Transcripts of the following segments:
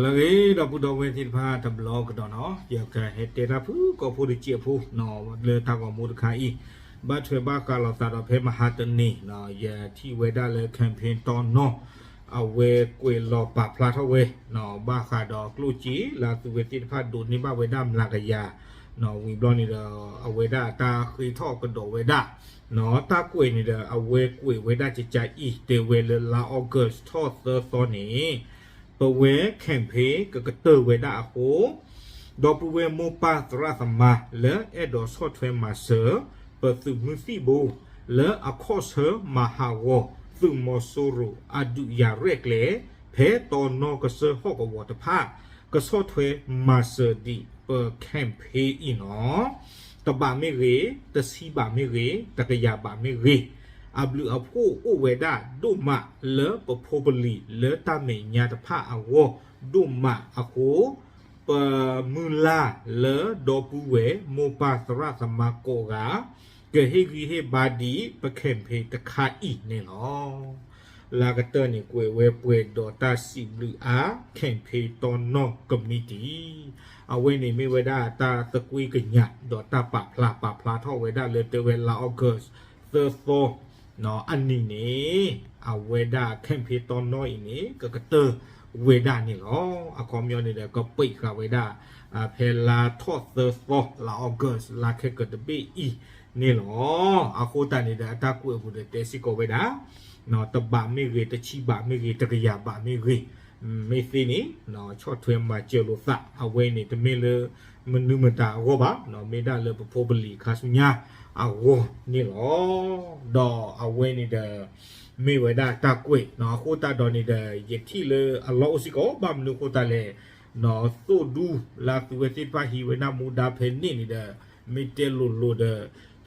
လၢအဂ့ၤ ဒီပုၢ်ဒီဝဲၢ်သ့ၣ်တဖၣ်တဘျီကဒီးနီၤ, ယကဟဲတဲတၢ်ဖုၣ်ကိာ်ဖိတစဲးဖိနီၤ လၢတၢ်ဂီၤမူတခါအံၤ, ဘၣ်ထွဲဘၣ်ဃးလိာ်သးဒီးဖဲမဟါတနံၤ, ယထံၣ်ဝဲဒၣ်လၢ campaign တီနီၣ် အဝဲကွဲးလီၤပာ်ဖျါထီၣ်ဝဲ ဘၣ်ဃးဒီးကျိၣ်စ့လၢအသုဝဲသ့ၣ်တဖၣ်ဒိးန့ၢ်ဘၣ်ဝဲဒၣ်မျးကယၤ, ဝံၤဘျီန့ၣ်ဒီး အဝဲဒၣ်တၢ်ဃ့ထီၣ်ကဒီးဝဲဒၣ် တၢ်ကွဲးန့ၣ်ဒီး အဝဲကွဲးဝဲဒၣ်ကကါအံၤ တဲဝဲလၢလါ August ထီၣ်သၢသီန့ၣ် ပဝဲ campaign ကကတၢၢ်ဝဲဒၣ်အဃိ ဒီပုၢ်ဝဲၢ်မိၢ်ပၢ်သရၣ်သမါလၢအဲၣ်ဒိးဆီၣ်ထွဲမၤစၢၤ ပသုးမုၢ်သံၣ်ဘိ လၢအခီၣ်ဆၢမၤဟးဂီၤ သုးမီၤစိရိၤအဒုးယၤရဲၣ်ကျဲၤ ဖဲတီနီၣ်ကစၢၢ်ဟီၣ်ကဝီၤတဖၣ် ကဆီၣ်ထွဲမၤစၢၤဒံးပ campaign အံၤနီၤ. တဘးမ့ၢ်ဂ့ၤ, တဆံဘးမ့ၢ်ဂ့ၤ, တကယၤဘးမ့ၢ်ဂ့ၤ, အဘျုးအဖှိၣ်အိၣ်ဝဲဒၣ်ဒိၣ်မးလၢပဖိပလံၤလၢတၢ်မဲာ်ညါတဖၣ်အဂီၢ်ဒိၣ်မးအဃိ ပမုၢ်လၢ်လၢဒီပုၢ်ဝဲၢ်မိၢ်ပၢ်သရၣ်သမါကိးဂၤ ကဟ့ၣ်ဂံၢ်ဟ့ၣ်ဘါဒံးပ campaign တခါအံၤန့ၣ်လီၤ. လၢကတၢၢ်န့ၣ်ကွဲးဝဲပှဲၤဒီးတၢ်စံးဘျုးအါ campaign တီနီၣ် committee အဝဲန့ၣ်မ့ၢ်ဝဲဒၣ်တၢ်သကွ့ကညးဒီးတၢ်ပာ်ဖျါ ပာ်ဖျါထီၣ်ဝဲဒၣ်လၢတဲဝဲလါ August သၢသီ အနံၤန့ၣ် အဝဲဒၣ် campaign တီနီၣ်အံၤန့ၣ် ကကတၢၢ်ဝဲဒၣ်န့ၣ်လီၤ. အခီပညီန့ၣ်ဒီး ကပံာ်ဃာ်ဝဲဒၣ် ဖဲလါထီၣ်သၢသီ လါ August လါခဲကတဘ့ၣ်အံၤန့ၣ်လီၤ. အဃိသတးန့ၣ်ဒီး အတၢ်ကွဲးအပူၤဒီးတဲစ့ၢ်ကီးဝဲဒၣ် တဘးမ့ၢ်ဂ့ၤ, တဆံဘးမ့ၢ်ဂ့ၤ, တကယၤဘးမ့ၢ်ဂ့ၤ, မ့ၢ်သ့န့ၣ် ဆီၣ်ထွဲမၤစၢၤလိာ်သး အဝဲန့ၣ်တမ့ၢ်လၢမနုၤမတၤအဂီၢ်ဘၣ်, မ့ၢ်ဒၣ်လၢပဖိပလံၤခါဆူညါအဂီၢ်န့ၣ်လီၤ. ဒီးအဝဲန့ၣ်ဒီး မ့ၢ်ဝဲဒၣ်တၢ်ကွဲးနီၤ. အဃိသတးဒီးန့ၣ်ဒီး ယထံၣ်လၢအလီၢ်အိၣ်စ့ၢ်ကီး ဘၣ်မနုၤအဃိသတးလဲၣ်, သိၣ်ဒူလၢအသုဝဲသ့ၣ်တဖၣ်ဟံးဝဲဒၣ်မူဒါဖဲန့ၣ်န့ၣ်ဒီး မ့ၢ်တဲလိၤလိၤဒီး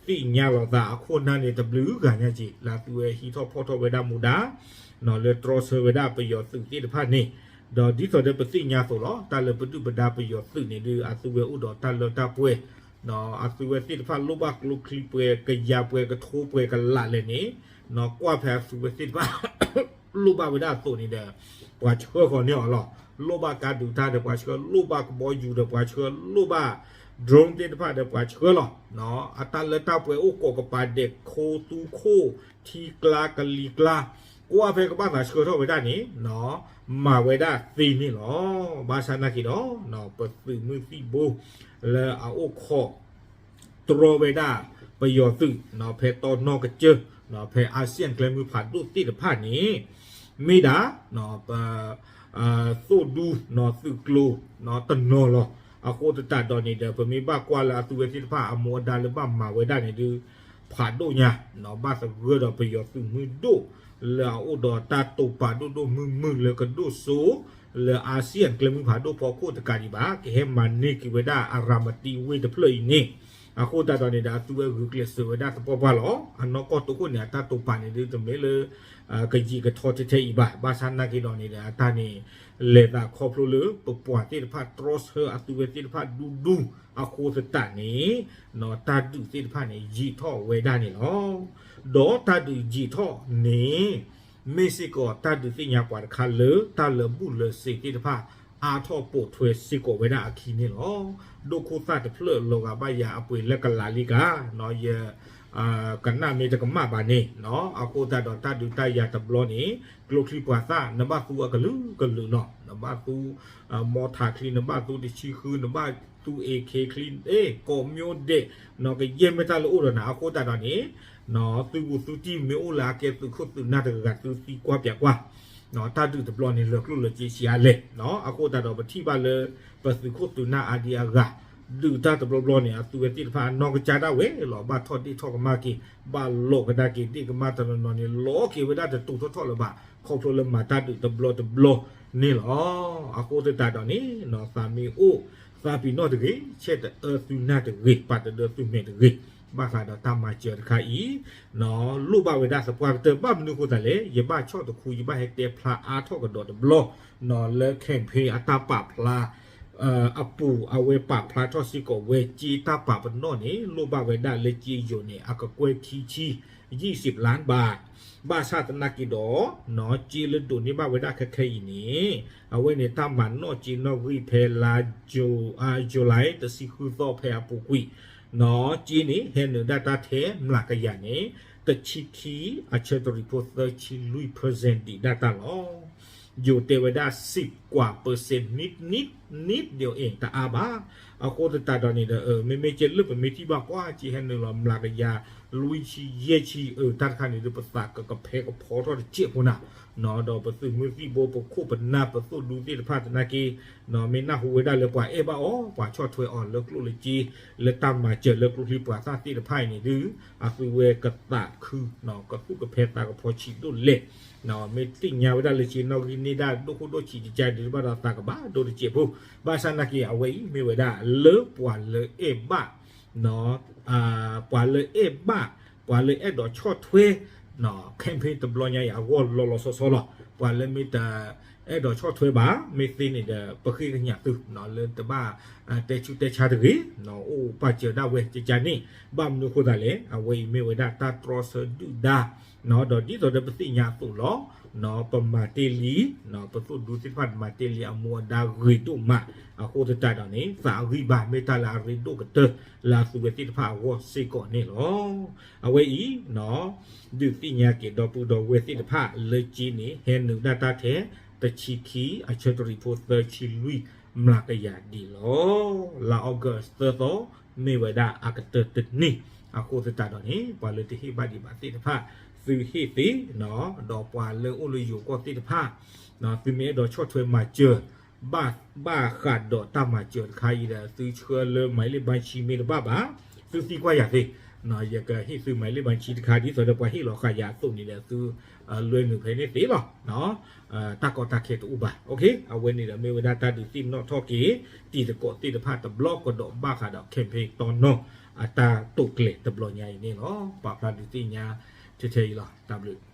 သ့ၣ်ညါလိာ်သးအခိၣ်နၢ်န့ၣ် တဘျုးဂၤညါက့ၤ လၢအသုဝဲဟံးထီၣ်ဖီၣ်ထီၣ်ဝဲဒၣ်မူဒါ လၢတြီဆၢဝဲဒၣ်ပယီၤသုးသ့ၣ်တဖၣ်န့ၣ်, ဒီးဒ်သိးဒီးပသ့ၣ်ညါအသိးလီၤ တၢ်လၢပဒုၣ်ပဒါပယီၤသုးန့ၣ်ဒုး အသုဝဲအိၣ်ဒီးတၢ်လၢတၢ်ပှဲၤ အသုဝဲသ့ၣ်တဖၣ်လိၣ်ဘၣ်ကျိချံပှဲၤ ကယၤပှဲၤ ကထိပှဲၤကလးလဲၣ်န့ၣ်, ကွၢ်ဖဲအသုဝဲသ့ၣ်တဖၣ် လိၣ်ဘၣ်ဝဲဒၣ်အသိးန့ၣ်ဒီး ပှၤဆှၢဃီၤန့ၢ်အီၤလီၤ. လိၣ်ဘၣ်ကါဒုးတၢ်ဒီးပှၤဆှၢ, လိၣ်ဘၣ်ကဘီယူၤဒီးပှၤဆှၢ, လိၣ်ဘၣ် drone သ့ၣ်တဖၣ်ဒီးပှၤဆှၢလီၤ. အတၢ်လၢတၢ်ပှဲၤအိၣ်ကိးကပၤဒဲး ခိသူခိၣ် ထံကျါကလံၤကျါ ကွၢ်ဖဲကဘၣ်သးဆှၢထီၣ်ဝဲဒၣ်န့ၣ် မၤဝဲဒၣ်သ့န့ၣ်လီၤ. ဘၣ်ဆၣ်နာ်က့ၤဒီး ပသုးမုၢ်သံၣ်ဘိ လၢအအိၣ်ခိး တြီဝဲဒၣ်ပယီၤသုး ဖဲတီနီၣ်ကစၢၢ် ဖဲ ASEAN ကျဲမုၢ်ဖးဒိၣ်သ့ၣ်တဖၣ်န့ၣ် မ့ၢ်ဒၣ် ပ သိၣ်ဒူ သုးကျိၤ တနီၤလီၤ. အဃိသတးဒီးန့ၣ်ဒီး ပမ့ၢ်ဘၣ်ကွၢ်လၢအသုဝဲသ့ၣ်တဖၣ်အမူအဒါလၢဘၣ်မၤဝဲဒၣ်န့ၣ်ဒုး ဖးဒိၣ်ညါ ဘၣ်သဂၢၢ်ဒီးပယီၤသုးမုၢ်ဒိၣ် လၢအအိၣ်ဒီးတၢ်တိာ်ပာ်ဒိၣ်ဒိၣ်မုၢ်မုၢ်လၢကဒိၣ်စိ လၢ ASEAN ကျဲမုၢ်ဖးဒိၣ်ဖီခိၣ်တကးဒံးဘၣ် ကဟဲမၤန့ၢ်က့ၤဝဲဒၣ်အရၤမတံဝ့ၢ်တဖျၢၣ်အံၤန့ၣ် အဃိသတးဒီးန့ၣ်ဒီး အသုဝဲဂုာ်ကျဲးစၢးဝဲဒၣ်သပှၢ်ပှၢ်လီၤ. အနီၢ်ကီၢ်တအိၣ်န့ၣ် အတၢ်တိာ်ပာ်န့ၣ်ဒုးတမ့ၢ်လၢ ကယံာ်ကထီထဲထဲအံၤဘၣ်. ဘၣ်ဆၣ်နာ်က့ၤဒီးန့ၣ်ဒီး အတၢ်န့ၣ် လဲၤသးခီဖျိလၢပပှၤသ့ၣ်တဖၣ်တြီဆၢအသုဝဲသ့ၣ်တဖၣ်ဒူဒူ အဃိသတးန့ၣ် တၢ်ဒုးသ့ၣ်တဖၣ်န့ၣ် ယံာ်ထီၣ်ဝဲဒၣ်န့ၣ်လီၤ. ဒီးတၢ်ဒုးယံာ်ထီၣ်န့ၣ် မ့ၢ်စ့ၢ်ကီးတၢ်ဒုးသ့ၣ်ညါပှၤတခါလၢ တၢ်လၢာ်ဘူၣ်လၢာ်စ့ၤသ့ၣ်တဖၣ် အါထီၣ်ပိာ်ထွဲစ့ၢ်ကီးဝဲဒၣ်အခံန့ၣ်လီၤ. ဒိၣ်ခိၣ်သၣ်တဖျၢၣ်လီၤဂာ်ဘၣ်ယၤအပှ့ၤလၢကလးလံကါ ယ ကနၣ်မ့ၢ်တကမၣ်ဘၣ်န့ၣ် အဃိသတးဒီးတၢ်ဒုးတၢ်ယၤတဘျီန့ၣ် ကျိချံပှၤသၣ် နဘၣ်သူအကလုာ်ကလုာ်လီၤ. နဘၣ်သူ မီထးချံ နဘၣ်သူတဆံဃု နဘၣ်သူ AK ချံ ကိးမံၤဒဲး ကယဲၢ်မ့ၢ်တၢ်လၢအိၣ်ဒီးနၤ အဃိသတးဒီးန့ၣ် သုးဘူးသုတံၢ်မ့ၢ်အိၣ်လၢအကဲသုးခိၣ်သုးနၢ်တဂၤဂၤ သုသံကွၢ်ပၠးကွၢ် တၢ်ဒုးတဘျီန့ၣ် လၢာ်ကျိၣ်လၢာ်စ့ဆံးအါလဲၣ်. အဃိသတးဒီးပထံၣ်ဘၣ်လၢ ပသုးခိၣ်သုးနၢ်အါဒံအါဂၤ ဒုးတၢ်တဘျီဘျီန့ၣ် အသုဝဲသ့ၣ်တဖၣ်အနီၢ်ကစၢ်ဒၣ်ဝဲလီၤ ဘၣ်ထီၣ်ဒ့ၣ်ထီၣ်ကမၣ်က့ၤ ဘၣ်လီၤကဒါက့ၤဒ့ၣ်ကမၣ်တနီၤနီၤန့ၣ် လီၤက့ၤဝဲဒၣ်တတူာ်ထီၣ်ထီၣ်လၢၤဘၣ် ခီဖျိလၢမၤတၢ်ဒုးတဘျီတဘျီန့ၣ်လီၤ. အဃိသတးဒီးန့ၣ် သးမ့ၢ်အိၣ် သးပ့ၤနီၣ်တဂ့ၤ ဆဲးတအၢသုနၢ်တဂ့ၤ ပာ်တဒၢသုမဲာ်တဂ့ၤ ဘၣ်ဃးဒီးတၢ်မၤစၢၤတခါအံၤ လိၣ်ဘၣ်ဝဲဒၣ်သပှၢ်ကတၢၢ် ဘၣ်မနုၤအဃိသတးလဲၣ် ယဘၣ်ဆီၣ်တခူ ယဘၣ်ဟဲတဲဖျါအါထီၣ်ကဒီးတဘျီ လၢ campaign အတၢ်ပာ်ဖျါ အပူၤ အဝဲပာ်ဖျါထီၣ်စ့ၢ်ကီးဝဲ စ့တၢ်ပာ်ပနီၣ်န့ၣ် လိၣ်ဘၣ်ဝဲဒၣ်လၢစ့ယိာ်န့ၣ် အကကွဲၢ်ခံဆံ ယံာ်စံးပျၢ်ဘၣ်, ဘၣ်ဆၣ်သနာ်က့ဒီး နီၢ်က့လၢဒိးန့ၢ်ဘၣ်ဝဲဒၣ်ခဲခဲအံၤန့ၣ် အဝဲန့ၣ်တၢ်မၤနီၣ်က့နီၣ်ဂံၢ်ဖဲလါ July တဆံဃုသီဖဲအပူၤကွံာ် နီၢ်က့န့ၣ် ဟဲနုာ်ဒၣ်တၢ်ထဲမျးကယၤန့ၣ် တဆံခံ အဆၢတရံးဖိသၢဆံလွံၢ် percent ဒံးဒၣ်တၢ်လီၤ. ယိၤတဲဝဲဒၣ် စံးကွၢ် percent နံၣ်နံၣ်နံၣ်ဒံးအံၤ တအါဘၣ်. အဃိသတးဒီးန့ၣ်ဒီး မ့မ့ၢ်ကဲလၢပမ့ၢ်ထံၣ်ဘၣ်ပှၤက့ဟဲနုာ်လီၤမျးကယၤ လွံၢ်ဆံယဲၢ်ဆံ အတၢ်တခါန့ၣ်ဒီး ပသးကကဖဲကဖီထီၣ်တစဲးဖိနၤ, ဒီးပသုးမုၢ်သံၣ်ဘိ ပခိၣ်ပနၢ် ပသိၣ်ဒူသ့ၣ်တဖၣ်သနာ်က့ မ့ၢ်နၢ်ဟူဝဲဒၣ်လၢပှၤအဲၣ်ဘၣ်အီၤ ပှၤဆီၣ်ထွဲအီၤလၢကျိၣ်လၢစ့ လၢတၢ်မၤစၢၤလၢကျိချံမျိာ်သၣ်သ့ၣ်တဖၣ်အံၤန့ၣ်ဒီး အသုဝဲကသးခု ကသူၣ်ကဖဲသးကဖီဆံးဒိၣ်လဲၣ်. မ့ၢ်သ့ၣ်ညါဝဲဒၣ်လၢက့နီၣ်ဂံၢ်န့ၢ်ဒၣ်ဒိၣ်ခိၣ်ဒိၣ်ဆံးတကါဒံးဘၣ်ဒီးသးကဘၣ်ဒိၣ်တစဲးဖိ, ဘၣ်ဆၣ်သနာ်က့အဝဲအံၤမ့ၢ်ဝဲဒၣ်လၢပှၤလၢအဲၣ်ဘၣ် ပှၤလၢအဲၣ်ဘၣ် ပှၤလၢအဲၣ်ဒိးဆီၣ်ထွဲ campaign တဘျီညါအံၤအဂီၢ်လီၤလီၤဆီဆီလီၤ. ပှၤလၢမ့ၢ်တအဲၣ်ဒိးဆီၣ်ထွဲဘၣ် မ့ၢ်သ့န့ၣ်ဒီး ပဃ့ကညးသု လၢတဘၣ်တဲဆူးတဲဆါတဂ့ၤ, အိၣ်ပာ်စၢၤဒၣ်ဝဲကကါန့ၣ် ဘၣ်မနုၤအဃိသတးလဲၣ် အဝဲအံၤမ့ၢ်ဝဲဒၣ်တၢ်တြီဆၢဒုၣ်ဒါ ဒီးဒ်သိးဒီးပသ့ၣ်ညါအသိးလီၤ. ပမၤတ့ၢ်လံ ပသိၣ်ဒူသ့ၣ်တဖၣ်မၤတ့ၢ်လံအမူအဒါဂ့ၤဒိၣ်မး, အဃိသတးဒီးန့ၣ် သးအဂံၢ်ဘါမ့ၢ်တၢ်လၢအရ့ဒိၣ်ကတၢၢ်လၢအသုဝဲသ့ၣ်တဖၣ်အဂီၢ်စ့ၢ်ကီးန့ၣ်လီၤ. အဝဲအံၤ ဒုးသ့ၣ်ညါက့ၤဒီပုၢ်ဒီဝဲၢ်သ့ၣ်တဖၣ်လၢက့န့ၣ် ဟဲနုာ်ဒၣ်တၢ်ထဲ တဆံခံ အဆၢတရံးဖိသၢဆံလွံၢ်မျးကယၤဒံးလီၤ. လါ August သၢသီ မ့ၢ်ဝဲဒၣ်အကတၢၢ်တနံၣ်, အဃိသတးဒီးန့ၣ် ပှၤလၢတဟ့ၣ်ဘၣ်ဒံးဘၣ်သ့ၣ်တဖၣ် သုဟ့ၣ်သ့, ဒီးပှၤလၢအိၣ်လၢယိၤကီၢ်သ့ၣ်တဖၣ် သုမ့ၢ်အဲၣ်ဒိးဆီၣ်ထွဲမၤစၢၤ ဘၣ်ဃးဒီးတၢ်မၤစၢၤတခါအံၤဒီး သုဆှၢလၢ မၤလ့ၣ်ဘၣ်ဆံမ့ၢ်တဘၣ်ဘၣ်, သုသံကွၢ်ယၤသ့, ယကဟ့ၣ်သု မၤလ့ၣ်ဘၣ်ဆံတခါ ဒ်သိးဒီးပှၤဟ့ၣ်လီၤဃာ်ယၤအသိးန့ၣ်ဒီး သုလွဲနုာ်ဖဲန့ၣ်သ့လီၤ. တၢ်ကီတၢ်ခဲတအိၣ်ဘၣ်. အဝဲန့ၣ်ဒီးမ့ၢ်ဝဲဒၣ်တၢ်ဒုးသ့ၣ်နီၣ်ထီၣ်က့ၤ တံၤသကိးသ့ၣ်တဖၣ်တဘျီကဒီးဘၣ်ဃးဒီး campaign တီနီၢ် အတၢ်တိာ်ကျဲၤတဘျီညါအံၤန့ၣ်လီၤ. ပာ်ဖျါဒုးသ့ၣ်ညါထဲထဲအံၤလီၤ. တၢ်ဘျုး